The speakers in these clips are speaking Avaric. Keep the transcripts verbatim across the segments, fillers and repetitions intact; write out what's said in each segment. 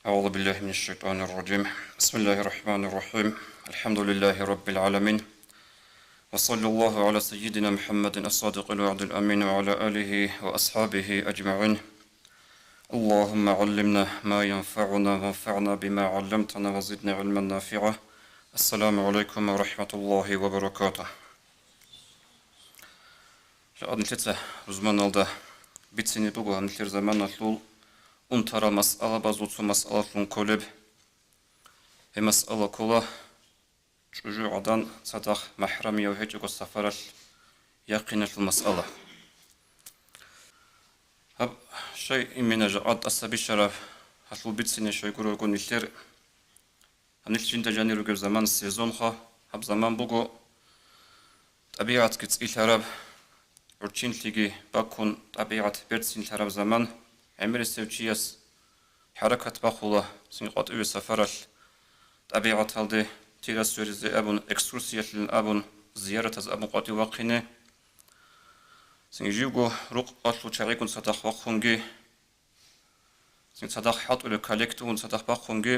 أعوذ بالله من الشيطان الرجيم. بسم الله الرحمن الرحيم. الحمد لله رب العالمين. وصلى الله على سيدنا محمد الصادق الوعد الأمين وعلى آله وأصحابه أجمعين. اللهم علمنا ما ينفعنا وانفعنا بما علمتنا وزدنا علما نافعا. السلام عليكم ورحمة الله وبركاته. Жакъа нилъеца рузманалда бицине буго гьаб нилъер заманалъул унтарал масъалабазул цо масъалалъун кколеб. Гьеб масъала ккола чӀужугӀадан цадахъ махӀрамияв гьечӀого сапаралъ яхъиналъул масъала. Гьаб щай имина жакъа тӀаса бищараб гьалъул бицине щайгурелъул нилъер Гьанил жинда жанир ругеб заман сезонха, гьаб заман буго тӀабигӀатги цӀилъараб, гӀурччинлъиги баккун тӀабигӀат берцинлъараб заман, гӀемерисев чияс хӀаракат бахула, цин къватӀиве сапаралъ тӀабигӀаталде, тира сверизе абун, экскурсиялъилан абун, зияратаз абун къватӀив вахъине. Цин живго рукъалъул чагӀигун цадахъ вахъунги, Цин цадахъ хӀалтӀулеб коллективгун цадахъ бахъунги,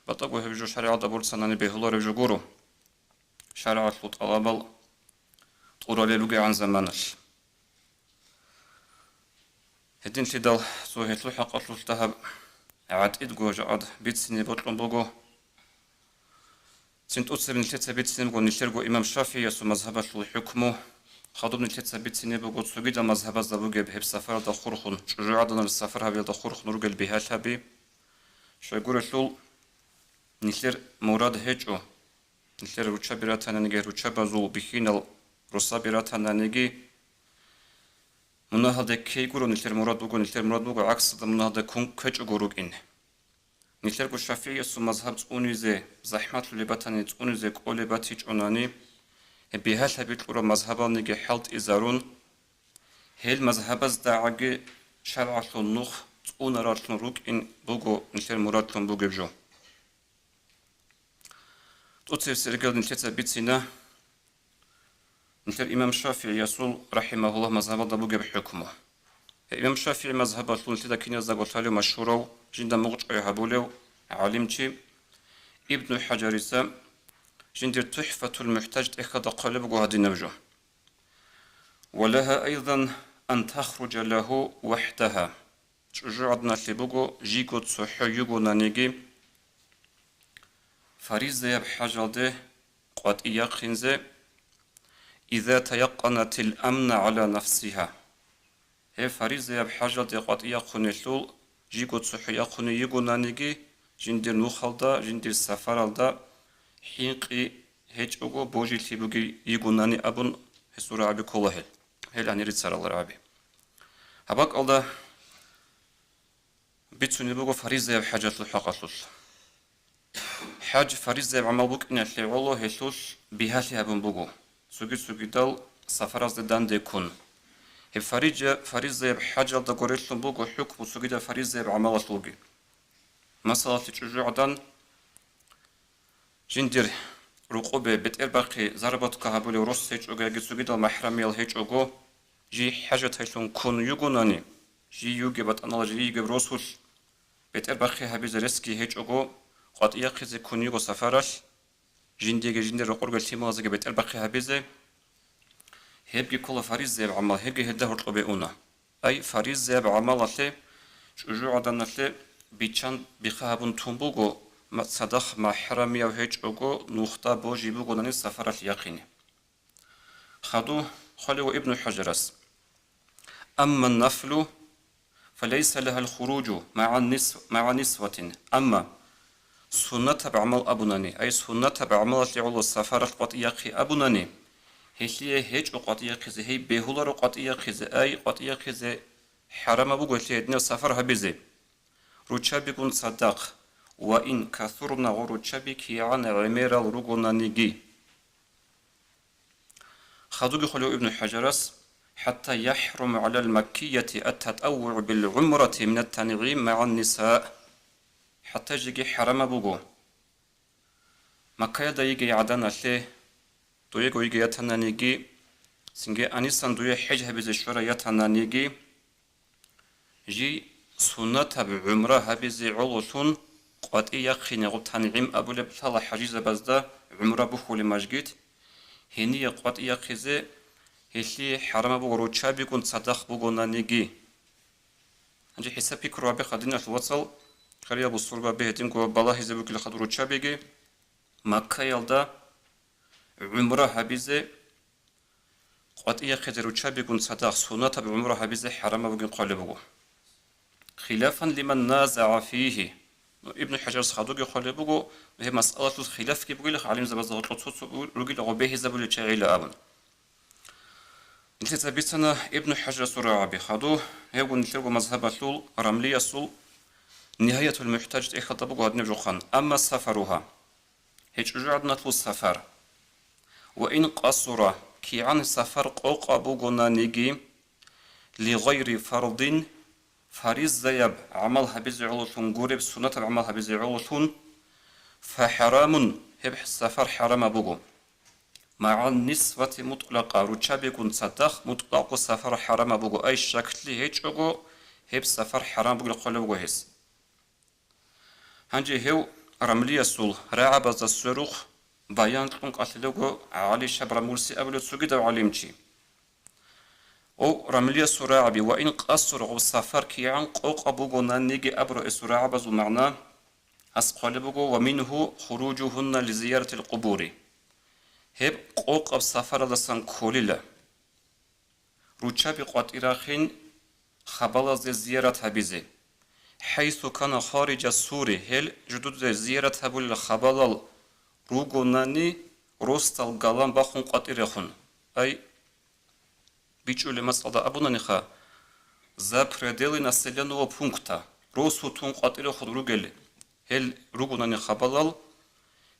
батӀаго гьеб жо шаригӀалда борцанани бегьулареб жо гуро, шаригӀалъул тӀалабал тӀуралел ругегӀан заманалъ. Гьединлъидал цо гьелъул хӀакъалъулъ дагьаб гӀатӀидго жакъад бицине бокьун буго. Цин тӀоцебе нилъеца бицине буго нилъерго имам ШафигӀиясул мазгьабалъул хӀукму, хадуб нилъеца бицине буго цогидал мазгьабазда бугеб гьеб сафаралда хурхун, чӀужугӀаданал сафар гьабиялда хурхун ругел бигьалъаби. Щайгурелъул, нилъер мурад гьечӀо, нилъер руччаби ратананиги, руччабазул бихьинал росаби ратананиги, мунагьалде ккей гуро нилъер мурад буго, нилъер мурад буго гӀаксалда мунагьалде ккун ккечӀого рукӀин. Нилъерго ШафигӀиясул мазгьаб цӀунизе, захӀмалъулеб батани цӀунизе кӀолеб батичӀонани, гьеб бигьалъаби кьураб мазгьабалниги хӀалтӀизарун, гьел мазгьабаздагӀаги шаргӀалъул нух цӀунараллъун рукӀин буго нилъер мурадлъун бугеб жо. ТӀоцебесеб иргаялда нилъеца бицина, Нилъер имам ШафигӀиясул, рахӀимагьуллагь, мазгьабалда бугеб хӀукму. Гьеб имам ШафигӀи мазгьабалъул нилъеда киназдаго лъалев машгьурав, жинда мугъчӀвай гьабулев гӀалимчи Ибну ХӀажарица жиндир ТухӀфатул МухӀтаж тӀехьалда хъвалеб буго гьадинаб жо: «Ва лагьа айзан ан тахруджа лагьу вахӀдагьа». ЧӀужугӀаданалъе буго жийго цохӀо йигонаниги, фаризаяб хӀажалде къватӀи яхъинзе, иза таякъанатил амна гӀала нафсигьа. Гьеб фаризаяб хӀажалде къватӀи яхъунелъул жийго цохӀо яхъуней йигонаниги, жиндир нухалда, жиндир сафаралда хӀинкъи гьечӀого божилъи бугей йигонани абун гьесул рагӀаби ккола гьел. Гьел гьанир рицарал рагӀаби. Гьаб бакӀалда бицунеб буго фаризаяб хӀажалъул хӀакъалъулъ. ХӀаж фаризаяб гӀамал букӀиналъе гӀоло гьелъулъ бигьалъи гьабун буго, цоги-цогидал сафаразде данде ккун. Гьеб фарижа-, фаризаяб хӀажалдаго релълъун буго хӀукму цогидал фаризаяб гӀамалалъулги. Масалалъе, чӀужугӀадан жиндир рукъубе бетӀербахъи заработка гьабулев рос гьечӀого яги цогидал махӀрамиял гьечӀого, жий хӀажатайлъун ккун йугонани, жий югеб батӀаналда жий йигеб росулъ бетӀербахъи гьабизе ресги гьечӀого, къватӀияхъизе ккун йиго сафаралъ, жиндиеги жиндир рокъорги лъималазеги бетӀербахъи гьабизе, гьебги ккола фаризаяб гӀамал, гьебги гьелда гьоркьобе уна. Ай, фаризаяб гӀамалалъе, чӀужугӀаданалъе биччан бихха гьабун тун буго, ма-, цадахъ махӀрамияв гьечӀого нухда божи бугонани сафаралъ яхъине. Хадуб хъвалев Ибну ХӀажарас: «Амма нафлу, фалейса лагьал хуруджу магӀа нис-, магӀа нисватин». Амма суннатаб гӀамал абунани, ай суннатаб гӀамалалъе гӀоло сафаралъ къватӀи яхъи абунани, гьелъие гьечӀо къватӀи яхъизе, гьей бегьуларо къватӀи яхъизе, ай къватӀи яхъизе хӀарамаб буго гьелъие гьединаб сафар гьабизе. Руччабигун цадахъ, ва ин касурна, гъо руччаби кигӀан гӀемерал ругонаниги. Хадубги хъвалев Ибну ХӀажарас: «ХӀатта яхӀруму гӀалал маккияти ат-татаввугӀу бил гӀумрати минат танигӀим магӀан ниса». ХӀатта жеги хӀарамаб буго Маккаялда йигей гӀаданалъе, дуего йигей ятананиги, цинги анисан дуе хӀеж гьабизе щварай ятананиги, жий суннатаб гӀумра гьабизе гӀололъун къватӀи яхъине гъуб ТангӀим абулеб лъала хӀажизабазда гӀумра бухьулеб мажгит, гьение къватӀи яхъизе гьелъие хӀарамаб буго руччабигун цадахъ бугонаниги. Гьанже хӀисаб-пикру гьабе, хадиналъул вацал, хириял бусурбаби, гьединго балагьизе бугила хадур руччабиги, Маккаялда гӀумра гьабизе, къватӀи яхъизе руччабигун цадахъ суннатаб гӀумра гьабизе хӀарамаб бугин хъвалеб буго. Хилафан лиман назагӀа фигьи. Ну, Ибну ХӀажарас хадуги хъвалеб буго, гьеб масъалалъул хилафги бугила, гӀалимзабазда гьоркьоб цо-цо ругила гъо бегьизабулел чагӀила абун. Нилъеца бицана Ибну ХӀажарасул рагӀаби, хаду, гьебго нилъерго мазгьабалъул, Рамлиясул Нигьаятул МухӀтаж тӀехьалда буго гьадинаб жо хъван: «Амма сафаругьа», гьей чӀужугӀаданалъул сафар. «Ва ин къасура», кигӀан сафар къокъаб бугонаниги, «ли гъайри фардин», фаризаяб гӀамал гьабизе гӀололъун гуреб, суннатаб гӀамал гьабизе гӀололъун, «фахӀарамун», гьеб сафар хӀарамаб буго. «МагӀан нисвати мутӀлакъа», руччабигун цадахъ мутӀлакъго сафар хӀарамаб буго, ай щаклъи гьечӀого, гьеб сафар хӀарам бугин хъвалеб буго гьес. Гьанже гьев Рамлиясул рагӀабазда сверухъ баян кьун кӀалъилего ГӀали Шабрамурси абулев цогидав гӀалимчи. О, Рамлиясул рагӀаби, ва ин къасура, гъоб сафар кигӀан къокъаб бугонаниги абураб эсул рагӀабазул магӀна ас хъвалеб буго: «Ва мингьу хуружугьунна ли зияратил къубури». Гьеб къокъаб сафаралдасан кколила. Руччаби къватӀи рахин, хабалазде зиярат гьабизе. «ХӀайсу кана хариджа сури», гьел жудуде зиярат гьабулел хабалал ругонани, росдал галан бахун къватӀирехун. Ай, бичӀчӀулеб мацӀалда абунаниха, за пределы населенного пункта, росу тун къватӀирехун ругел гьел ругонани хабалал,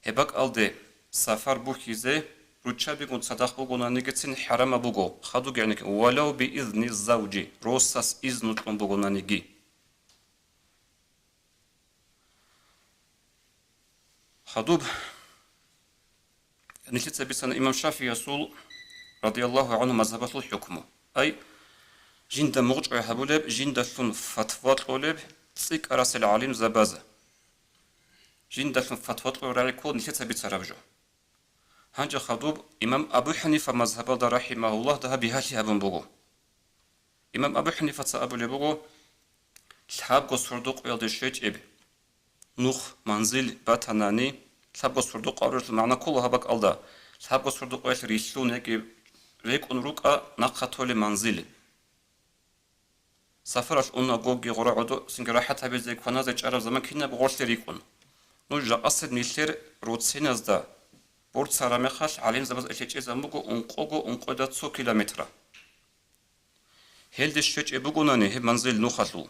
гьеб бакӀалде сафар бухьизе, руччабигун цадахъ бугонанигицин хӀарамаб буго, хадуги гӀенекке, «валав би изни завжи», росас изну кьун бугонаниги. Хадуб нилъеца бицана имам ШафигӀиясул, радияллагьу гӀангьу, мазгьабалъул хӀукму. Ай, жинда мугъчӀвай гьабулеб, жиндалъун фатва кьолеб цӀикӀкӀарасел гӀалимзабаз. Жиндалъун фатва кьолеб рагӀи ккола нилъеца бицараб жо. Гьанже хадуб имам Абу ХӀанифа мазгьабалда, рахӀимагьуллагь, дагьаб бигьалъи гьабун буго. Имам Абу ХӀанифаца абулеб буго: лъабго сордокъоялде щвечӀеб нух, манзил, батанани, лъабго сордокъо абуралъул магӀна ккола гьаб бакӀалда, лъабго сордокъоялъ рилълъун яги рекӀун рукӀа нахъа толеб манзил. Сафаралъ уна гогги гъура гӀодо, цинги рахӀат гьабизе, кваназе чӀараб заман кинаб гъорлъе рикӀкӀун. Нуж жакъасеб нилъер роциназда борцараб мехалъ, гӀалимзабаз лъечӀезабун буго ункъого-ункъоялда цо километра. Гьелде щвечӀеб бугонани гьеб манзил нухалъул,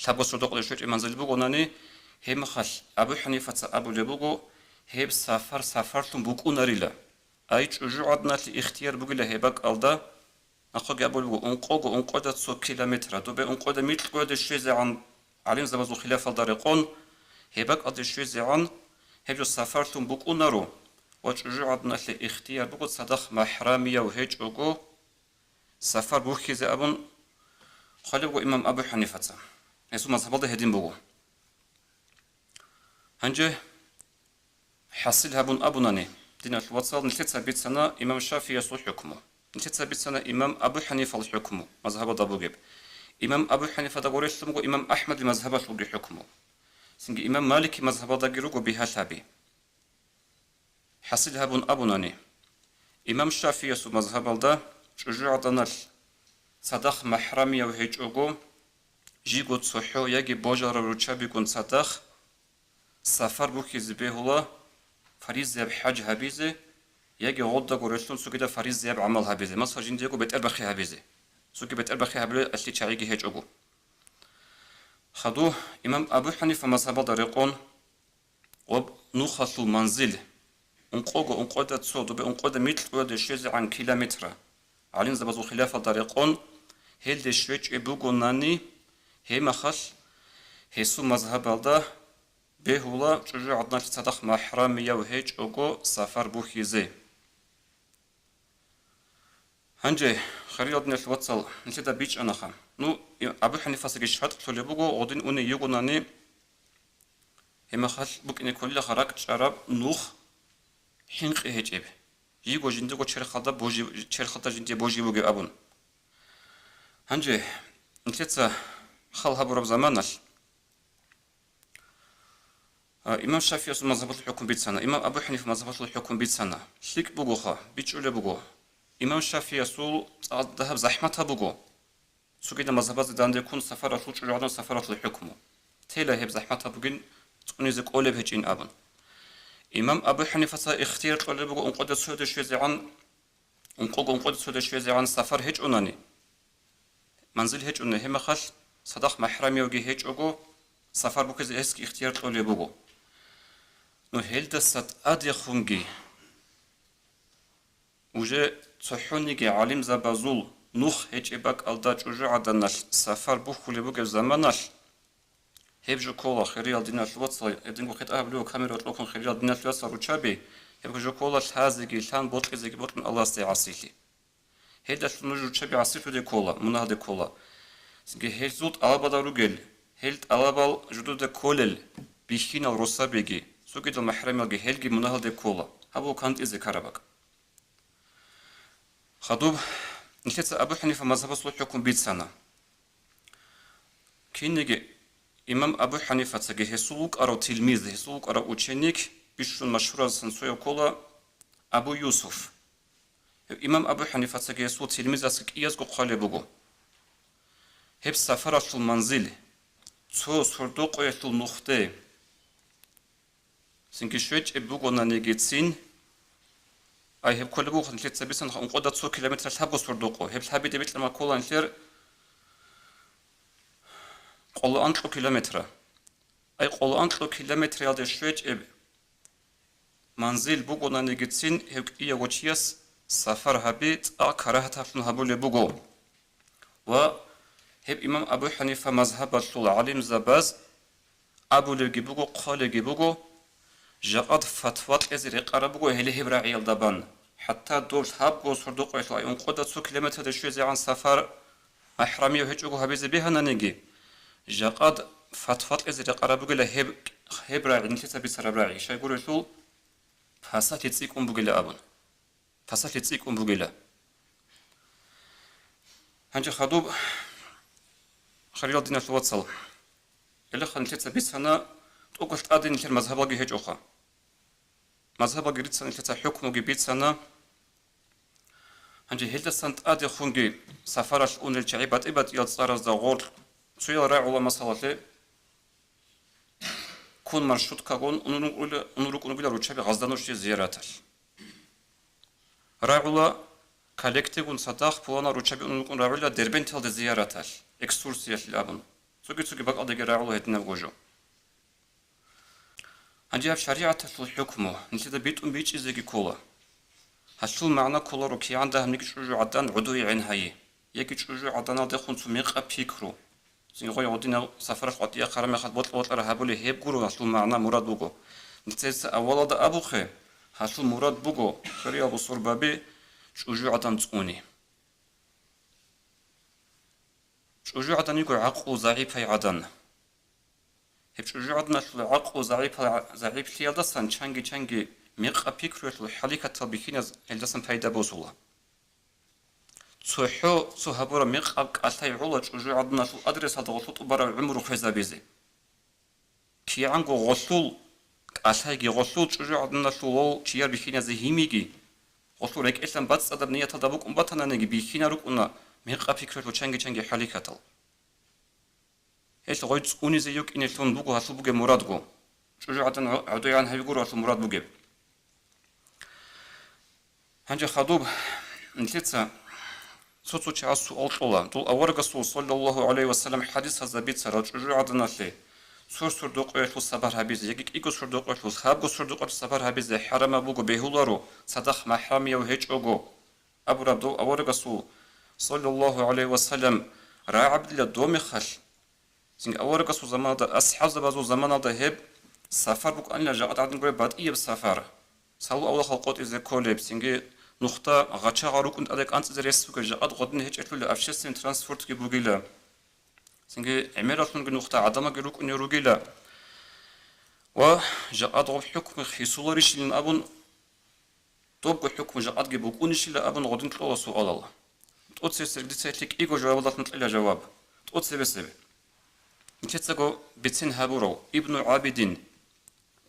лъабго сордокъоялде щвечӀеб манзил бугонани, гьеб мехалъ Абу ХӀанифаца абулеб буго, гьеб сафар сафарлъун букӀунарила. Ай, чӀужугӀаданалъе ихтияр бугила гьеб бакӀалда, нахъеги абулеб буго, ункъого-ункъоялда цо километра, добе ункъоялда микьгоялде щвезегӀан, гӀалимзабазул хилафалда рекъон, гьеб бакӀалде щвезегӀан, гьеб жо сафарлъун букӀунаро ва чӀужугӀаданалъе ихтияр буго цадахъ махӀрамияв гьечӀого сафар бухьизе абун хъвалеб буго имам Абу ХӀанифаца. Гьесул мазгьабалда гьедин буго. Гьанже хӀасил гьабун абунани, диналъул вацал, нилъеца бицана имам ШафигӀиясул хӀукму, нилъеца бицана имам Абу ХӀанифал хӀукму, мазгьабалда бугеб. Имам Абу ХӀанифада гурелъун буго имам АхӀмадил мазгьабалъулги хӀукму. Цинги имам Малики мазгьабалдаги руго бигьалъаби. ХӀасил гьабун абунани, имам ШафигӀиясул мазгьабалда чӀужугӀаданалъ цадахъ махӀрамияв гьечӀого, жиго цохӀо яги божараб руччабигун цадахъ сафар бухьизе бегьула фаризаяб хӀаж гьабизе яги гъодаго релълъун цогидаб фаризаяб гӀамал гьабизе, масала, жиндиего бетӀербахъи гьабизе, цоги бетӀербахъи гьабулел алъи чагӀиги гьечӀого. Хаду имам Абу ХӀанифа мазгьабалда рекъон, ва нухалъул манзил, ункъого-ункъоялда цо, добе ункъоялда микьгоялде щвезегӀан километра, гӀалимзабазул хилафалда рекъон, гьелде щвечӀеб бугонани, гьеб мехалъ гьесул мазгьабалда бегьула чӀужугӀаданалъе цадахъ махӀрамияв гьечӀого сафар бухьизе. Гьанже, хириял диналъул вацал, нилъеда бичӀчӀанаха. Ну, и-, Абу ХӀанифасаги шартӀ лъолеб буго, гъодин уней йигонани, Гьеб мехалъ букӀине кколилаха ракӀчӀараб нух хӀинкъи гьечӀеб, жийго жиндирго черхалда божи-, черхалда жиндие божи бугеб абун. Гьанже нилъеца хал гьабураб заманалъ, а, имам ШафигӀиясул мазгьабалъул хӀукму бицана, имам Абу ХӀанифа мазгьабалъул хӀукму бицана. ЛъикӀ бугоха, бичӀчӀулеб буго. Имам ШафигӀиясул цӀакъ дагьаб захӀматаб буго. Цогидал мазгьабазда данде ккун сафаралъул, чӀужугӀадан сафаралъул хӀукму. Тела гьеб захӀматаб бугин, цӀунизе кӀолеб гьечӀин абун. Имам Абу ХӀанифаца ихтияр кьолеб буго ункъоде цояде щвезегӀан, ункъого ункъоде цояде щвезегӀан сафар гьечӀонани, манзил гьечӀони, гьеб мехалъ цадахъ махӀрамиявги гьечӀого, сафар бухьизе гьесги ихтияр кьолеб буго. Ну, гьелдаса тӀадехунги Уже цохӀониги гӀалимзабазул нух гьечӀеб бакӀалда чӀужугӀаданалъ сафар бухьулеб бугеб заманалъ, гьеб жо ккола, хириял диналъул вацал, гьединго хитӀа гьабулев камера кьокун хириял диналъул вацал руччаби, гьеб жо ккола лъазеги лъан, бокьизеги бокьун Аллагьасде гӀасилъи. Гьелдалъун нуж руччаби гӀасилъуде ккола, мунагьалде ккола. Цинги гьезул тӀалабалда ругел, гьел тӀалабал жидеда кколел бихьинал росабиги, цогидал махӀрамиялги гьелги мунагьалде ккола. Гьаб буго кантӀизе ккараб бакӀ. Хадуб, нилъеца Абу ХӀанифа мазгьабасул хӀукму бицана. Кинниги имам Абу ХӀанифацаги гьесул вукӀарав тилмиз, гьесул вукӀарав ученик бищун машгьуразасан цояв ккола Абу Юсуф. Гьев имам Абу ХӀанифацаги гьесул тилмизасги кӀиязго хъвалеб буго. Гьеб сафаралъул манзил, цо сордо-къоялъул нухде, цинги щвечӀеб бугонаниги цин, ай гьеб кколеб буго нилъеца бицанха ункъода цо километр лъабго сордо-къо, гьеб лъабиде бикьараб ккола нилъер къоло анкьго километра. Ай къоло анкьго километриялде щвечӀеб манзил бугонаниги цин, гьев кӀиявго чияс сафар гьаби цӀакъ карагьатаблъун гьабулеб буго. Ва гьеб имам Абу ХӀанифа мазгьабалъул гӀалимзабаз абулебги буго, хъвалебги буго, жакъад фатва кьезе рекъараб буго гьеле гьеб рагӀиялда бан. ХӀатта доб лъабго сордо-къоялъул ай ункъода цо километралде щвезегӀан сафар махӀрамияв гьечӀого гьабизе бегьананиги, жакъад фатва кьезе рекъараб бугила гьеб, гьеб рагӀи, нилъеца бицараб рагӀи, щайгурелъул пасалъи цӀикӀкӀун бугила абун. Пасалъи цӀикӀкӀун бугила. Гьанже хадуб, хириял диналъул вацал, гьелеха нилъеца бицана, тӀокӀалъ тӀаде нилъер мазгьабалги гьечӀоха. Мазгьабалги рицана, нилъеца хӀукмуги бицана. Гьанже гьелдасан тӀадехунги сафаралъ унел чагӀи батӀи-батӀиял цӀаразда гъоркь цоял рагӀула масалалъе. Ккун маршруткагун унун рукӀуна-, унун рукӀун ругила руччаби Гъазданушде зияраталъ. РагӀула коллектигун цадахъ пуланал руччаби унун рукӀун рагӀула Дербенталде зияраталъ, экскурсиялъе абун. Цоги-цоги бакӀалдеги рагӀула гьединабго жо. Гьанже гьаб шаригӀаталъул хӀукму нилъеда битӀун бичӀчӀизеги ккола. Гьалъул магӀна кколаро кигӀан дагьабниги чӀужугӀадан гӀодове гӀен гьайи, яги чӀужугӀаданалдехун цо мекъаб пикру. Цинги гъой гъодинал сафаралъ къватӀире хъараб мехалъ бокьа-бокьараб гьабулеб гьеб гуро гьалъул магӀна, мурад буго. Нилъеца авалалда абухъе, гьалъул мурад буго, хириял бусурбаби, чӀужугӀадан цӀуни. ЧӀужугӀадан йиго гӀакълу загӀипай гӀадан. Гьеб чӀужугӀаданалъул гӀакълу загӀипал-, загӀиплъиялдасан чанги-чанги мекъаб пикруялъул хӀаликатал бихьиназ гьелдасан пайда босула. ЦохӀо цо гьабураб мекъаб кӀалъай гӀола чӀужугӀаданалъул адресалда гъолъул тӀубараб гӀумру хвезабизе. КигӀанго гъолъул, кӀалъайги гъолъул чӀужугӀаданалъул вав чияр бихьиназе гьимиги, гъолъул рекӀелъан бацӀцӀадаб нияталда букӀун батананиги бихьина рукӀуна мекъаб пикруялъул чанги-чанги хӀаликатал. Гьелъ гъой цӀунизе йокӀинелъун буго гьалъул бугеб мурадго. ЧӀужугӀадан гӀо-, гӀодойгӀан гьави гуро гьалъул мурад бугеб. Гьанже хадуб, нилъеца цо-цо чагӀаз суал кьола. Дол аварагасул, саллаллагьу гӀалайгьи ва саллам, хӀадисазда бицарал чӀужугӀаданалъе цо сордо-къоялъул сабар гьабизе яги кӀиго сордо-къоялъул, лъабго сордо-къоялъул сабар гьабизе хӀарамаб буго, бегьуларо, цадахъ махӀрамияв гьечӀого. Абураб дов аварагасул, саллаллагьу гӀалайгьи ва саллам, рагӀаблъила дов мехалъ, цинги аварагасул заманалда, асхӀабзабазул заманалда гьеб сафар букӀанила жакъа гӀадин гуреб батӀияб сафар. Салу авлахъал къотӀизе кколеб, цинги нухда гъачагъа рукӀун тӀаде кӀанцӀизе рес бугеб, жакъа гъодин гьечӀелъул общественный транспортги бугила. Цинги гӀемералъунги нухда гӀадамалги рукӀунев ругила. Ва жакъа гъоб хӀукму хисуларищилан абун, добго хӀукму жакъадги букӀунищила абун гъодин кьола суалал. ТӀоцебесеб дица гьелъие кӀиго жавабалдалъун кьела жаваб. ТӀоцебесеб. Нилъецаго бицен гьабурав Ибну ГӀабидин,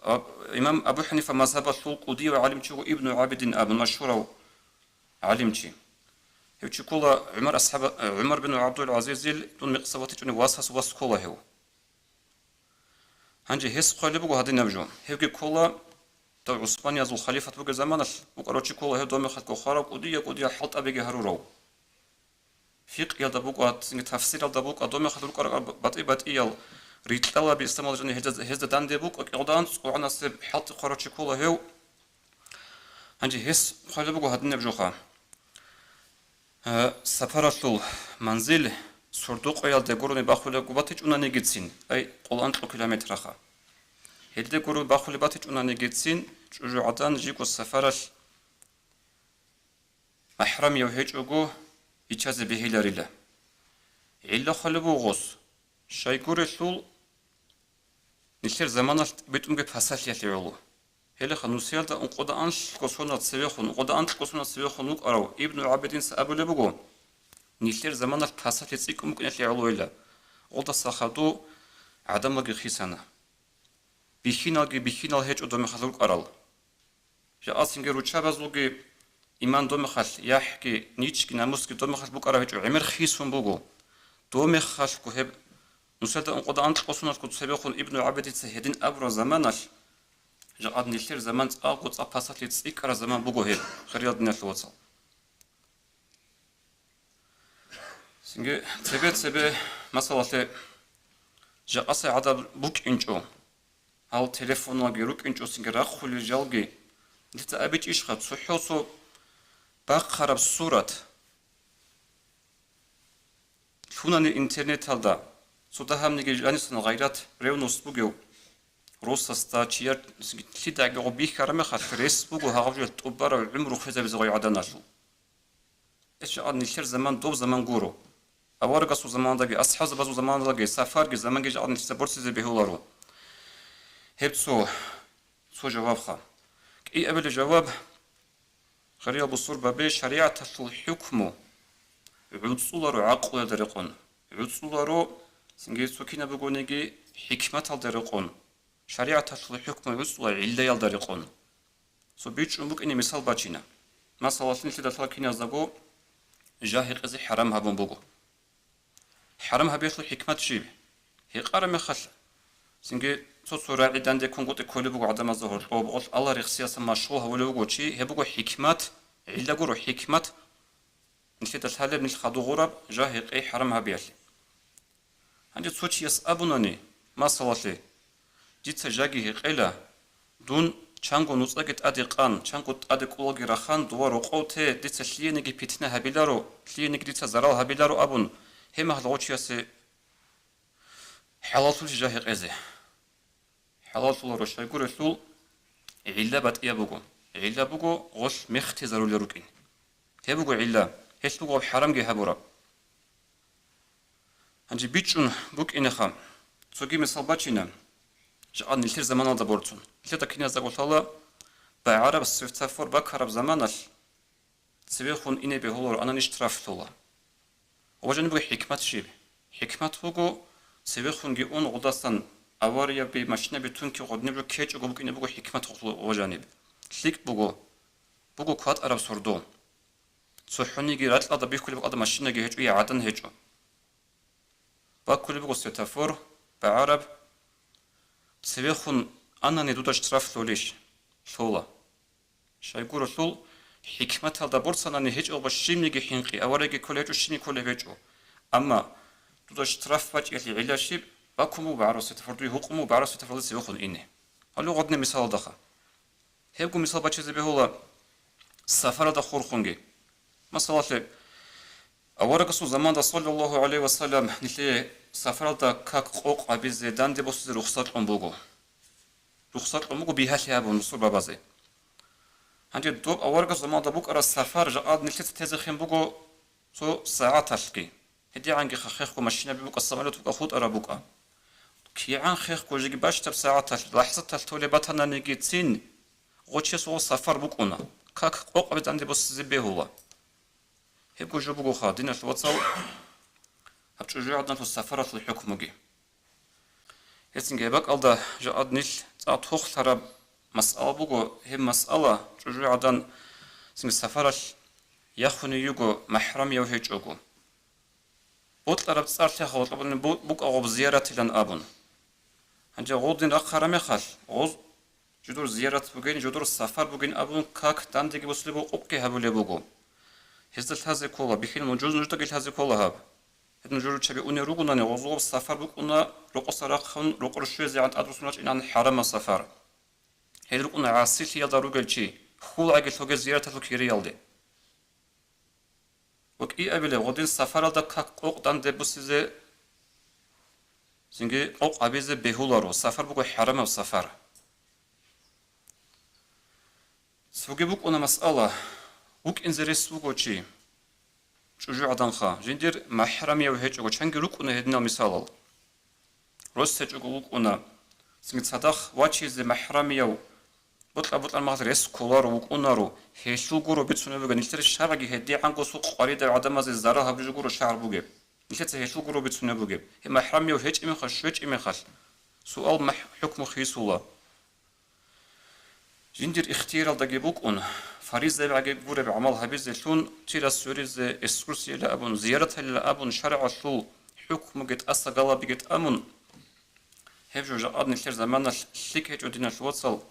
а, имам Абу ХӀанифа мазгьабалъул кӀудияв гӀалимчи вуго Ибну ГӀабидин абун машгьурав гӀалимчи. Гьев чи ккола ГӀумар асхӀаба-, ГӀумар бин ГӀабдул-ГӀазизил дун мекъса ватичӀони васас вас ккола гьев. Гьанже гьес хъвалеб буго гьадинаб жо. Гьевги ккола, дов ГӀусманиязул халифат бугеб заманалъ букӀарав чи ккола гьев дов мехалъго хварав, кӀудия-кӀудиял хӀалтӀабиги гьарурав. Фикъгьиялда букӀа, цинги тафсиралда букӀа, дов мехалъ рукӀарал батӀи-батӀиял рикьалаби исламалда жаниб гьезда, гьезда данде букӀа, кӀикъоялда анцӀго гӀанасеб хӀалтӀи хъварав чи ккола гьев. Гьанже гьес хъвалеб буго гьадинаб жоха. Э, сапаралъул манзил сордо-къоялде гурони бахулеб батичӀунанигицин, ай, къоло анкьго километраха. Гьелде гурони бахулеб батичӀунанигицин, чӀужугӀадан жиго сапаралъ махӀрамияв гьечӀого иччазе бегьиларила. ГӀилла хъвалеб буго гъос, щайгурелъул нилъер заманалъ тӀибитӀунги пасалъиялъе гӀоло. Гьелеха нусиялда ункъода анлъго сонал цевехун, ункъода анкьго сонал цевехун вукӀарав Ибну ГӀабидица абулеб буго, нилъер заманалъ пасалъи цӀикӀкӀун букӀиналъе гӀолойила, гъолдаса хадув гӀадамалги хисана. Бихьиналги бихьинал гьечӀо дов мехалъ рукӀарал. Жакъасинги руччабазулги иман дов мехалъ, яхӀги, ничги, намусги дов мехалъ букӀараб гьечӀо, гӀемер хисун буго. Дов мехалъго гьеб нусиялда ункъода анкьго соналъго цебехун Ибну ГӀабидица гьедин абураб заманалъ, жакъад нилъер заман цӀакъго цӀакъ пасалъи цӀикӀкӀараб заман буго гьеб, хириял диналъул вацал. Цинги цебе-цебе, масалалъе, жакъасеб гӀадаб букӀинчӀо, гьал телефоналги рукӀинчӀо, цинги рахъулел жалги, дица абичӀищха, цохӀо цо бахъараб сурат лъунани интернеталда, цо дагьабниги жанисан гъайрат, ревность бугев росасда, чияр лъидаги гъо бихьараб мехалъ, рес буго гьагъаб жо тӀубараб гӀумру хвезабизе гъой гӀаданалъул. Гьеб жакъа нилъер заман доб заман гуро. Аварагасул заманалдаги, асхӀабзабазул заманалдаги, сафарги заманги жакъа нилъеца борцизе бегьуларо. Гьеб цо, цо жавабха. КӀиабилеб жаваб, хириял бусурбаби, шаригӀаталъул хӀукму гӀуцӀуларо гӀакълуялда рекъон. ГӀуцӀуларо, цинги цо кинаб бугониги, хӀикматалда рекъон. ШаригӀаталъул хӀукму гӀуцӀула гӀиллаялда рекъон. Цо бичӀчӀун букӀине мисал бачина. Масалалъе, нилъеда лъала киназдаго жа гьекъезе хӀарам гьабун буго. ХӀарам гьабиялъул хӀикмат щиб? Гьекъараб мехалъ, цинги цо-цо рагӀи данде ккунгутӀи кколеб буго гӀадамазда гьоркьоб, гъолъ Аллагь рехсиялдаса машгъул гьавулев вуго чи, гьеб буго хӀикмат, гӀилла гуро хӀикмат, нилъеда лъалеб нилъ хадув гъураб жа гьекъей хӀарам гьабиялъе. Гьанже цо чияс абунани, масалалъе, дица жаги гьекъела, дун чанго нуцӀаги тӀаде къан, чанго тӀаде кӀулалги рахан, дова рокъов те, дица лъиениги питна гьабиларо, лъиениги дица зарал гьабиларо абун, гьеб мехалъ гъо чиясе хӀалаллъулищ жа гьекъезе? ХӀалаллъуларо, щайгурелъул гӀилла батӀияб буго. ГӀилла буго гъолъ мехтезарулел рукӀин. Гьеб буго гӀилла, гьелъ буго гьаб хӀарамги гьабураб. Гьанже бичӀчӀун букӀинеха, цоги мисал бачина, жакъа нилъер заманалда борцун. Нилъеда киназда гъолъала багӀараб светофор бакараб заманалъ, цевехун ине бегьуларо, анани штраф лъола. Ва жаниб буго хӀикмат щиб? ХӀикмат буго, цевехунги ун гъудасан аварияби, машинаби тунки гъодниб жо ккечӀого букӀине буго хӀикмат гъулъу ва жаниб. ЛъикӀ буго, буго кватӀараб сордо. ЦохӀониги ракьалда бихьулеб бакӀалда машинаги гьечӀо, я гӀадан гьечӀо. Баккулеб буго светофор, багӀараб. Цевехун анани дуда штраф лъолищ? Лъола. Щайгурелъул хӀикматалда борцанани гьечӀо ва щибниги хӀинкъи, аварияги кколеб гьечӀо, щибниги кколеб гьечӀо. Амма дуда штраф бачӀиялъе гӀилла щиб? Баккун буго багӀараб светофор, дуе гьукъун буго багӀараб светофоралда цевехун ине. Гьале гъодни мисалалдаха. Гьебго мисал бачизе бегьула сафаралда хурхунги. Масалалъе, аварагасул заманда, саллаллагьу гӀалайгьи ва саллам, нилъее сафаралда как къокъ гьабизе, данде босизе рухсат кьун буго. Рухсат кьун буго бигьалъи гьабун бусурбабазе. Гьанже доб аварагасул заманда букӀараб сафар жакъа нилъеца тезехъин буго цо сагӀаталъги. ГьедигӀанги хахехго машинаби букӀа, самолет букӀа, хутӀараб букӀа. КигӀан хехго жеги бащдаб сагӀаталъ, лахӀзаталъ толеб батананиги цин, гъочесул сафар букӀуна, как къокъабе данде босизе бегьула. Гьебго жо бугоха, диналъул вацал, гьаб чӀужугӀаданалъул сафаралъул хӀукмуги. Гьецинги гьеб бакӀалда жакъад нилъ цӀакъ тохлъараб масъала буго, гьеб масъала чӀужугӀадан цинги сафаралъ яхуни йиго, махӀрамияв гьечӀого. Бокьараб цӀар лъеха гъоркье букӀа гъоб зияратилан абун. Гьанже гъодин рахъараб мехалъ, гъоз жидур зиярат бугин, жидур сафар бугин абун, как дандеги босулеб къокъги гьабулеб буго. Гьезда лъазе ккола, бихьинал нуж-, нуждаги лъазе ккола гьаб. Гьедин жо руччаби унел ругонани, гъозул гъоб сафар букӀуна, рокъоса рахъун, рокъор щвезегӀан тӀадруссунач инан хӀарамаб сафар. Гьел рукӀуна гӀасилъиялда ругел чи, хьулгӀаги лъоге зияраталъул кириялде. Ва кӀиабилеб гъодин сафаралда как къокъ данде бусизе, цинги къокъ гьабизе бегьуларо, сафар буго хӀарамаб сафар. Цоги букӀуна масъала, вукӀинзе рес вуго чи, чӀужугӀаданха, жиндир махӀрамияв гьечӀого, чанги рукӀуна гьединал мисалал. Рос гьечӀого вукӀуна, цинги цадахъ вачизе махӀрамияв бокьа-бокьараб мехалъ рес кколаро, вукӀунаро, гьелъул гуро бицунеб бугеб, нилъер шаргӀги гьедигӀанго гьесул къваридал гӀадамазе зарал гьабизе гуро шаргӀ бугеб. Нилъеца гьелъул гуро бицунеб бугеб. Гьеб махӀрамияв гьечӀеб мехалъ, щвечӀеб мехалъ, суал махӀ-, хӀукму хисула. Жиндир ихтияралдаги букӀун, фаризаябгӀаги гуреб гӀамал гьабизелъун, тирас сверизе, экскурсияла абун, зияраталила абун, шаргӀалъул хӀукмуги тӀаса галабиги тӀамун, гьеб жо жакъад нилъер заманалъ лъикӀ гьечӀо, диналъул вацал.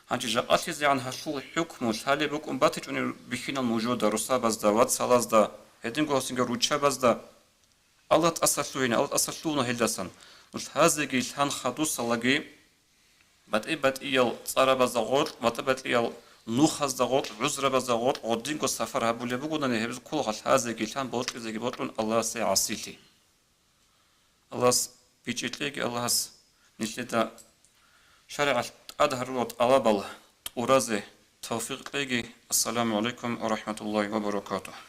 Гьанже жакъалъизегӀан гьалъул хӀукму лъалеб букӀун батичӀони бихьинал нужеда, росабазда, вацалазда, гьединго гьасинго руччабазда. Аллагь тӀасалъугьине, Аллагь тӀасалъугьуна гьелдасан. Лъазеги лъан хадусалаги, батӀи-батӀиял цӀарабазда гъоркь, батӀи-батӀиял нухазда гъоркь, гӀузрабазда гъоркь гъодинго сафар гьабулеб бугонани, гьеб ккола лъазеги лъан, бокьизеги бокьун Аллагьасе гӀасилъи. Аллагьас бичӀчӀи кьеги, Аллагьас нилъеда шаригӀат тӀад гьарурал тӀалабал тӀуразе тавфикъ кьеги. Ассаламу гӀалайкум ва рахӀматуллагьи ва баракатугь.